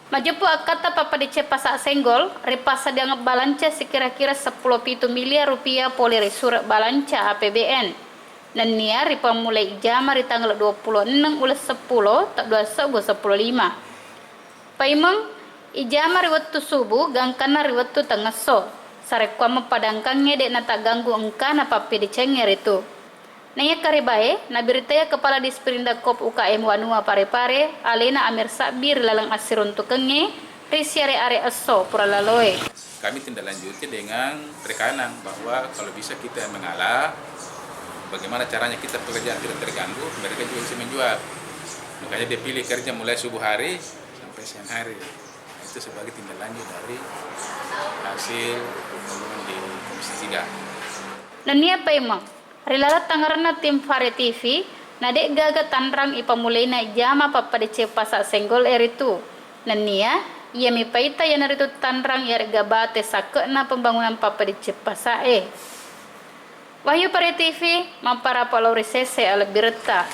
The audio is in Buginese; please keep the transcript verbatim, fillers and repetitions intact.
Majeppu akkatta pappadeceng pasa' Senggol, ripassadiangeng balanca sikira-kira seppulo pitu miliar rupiah pole ri sure' balanca A P B N. Nennia ripammulai ijama ri tanggal duappulo enneng uleng seppulo, ta dua sebbu seppulo lima. Paimeng, ijama ri wettu subu gangkanna ri wettu tengngesso. Sarekkuammeng padangkangnge de' natagganggu engkana pappedecengnge ritu. Naiya karibae, nabiritai Kepala Disperindakob U K M Wanua Pare-Pare, alena Amir Sabbi ri laleng assiruntukengnge ri siare-are esso pura laloe. Kami tindak lanjuti dengan rekanan bahwa kalau bisa kita mengalah, bagaimana caranya kita pekerjaan tidak terganggu, mereka juga bisa menjual. Makanya dia pilih kerja mulai subuh hari sampai siang hari. Itu sebagai tindak lanjut dari hasil pengumuman di Komisi tiga. Nennia paimeng, ri laleng tangngeranna tim Fare T V, na de' gaga tanrang ipammulaina ijama pappadeceng pasa' Senggol e ritu. Nennia, iyami paita iyanaritu tanrang iyare'ga bate sakke'na pembangunan pappadeceng pasa' e. Wahyu Pare T V, mapparapa lao ri sese alebbiretta.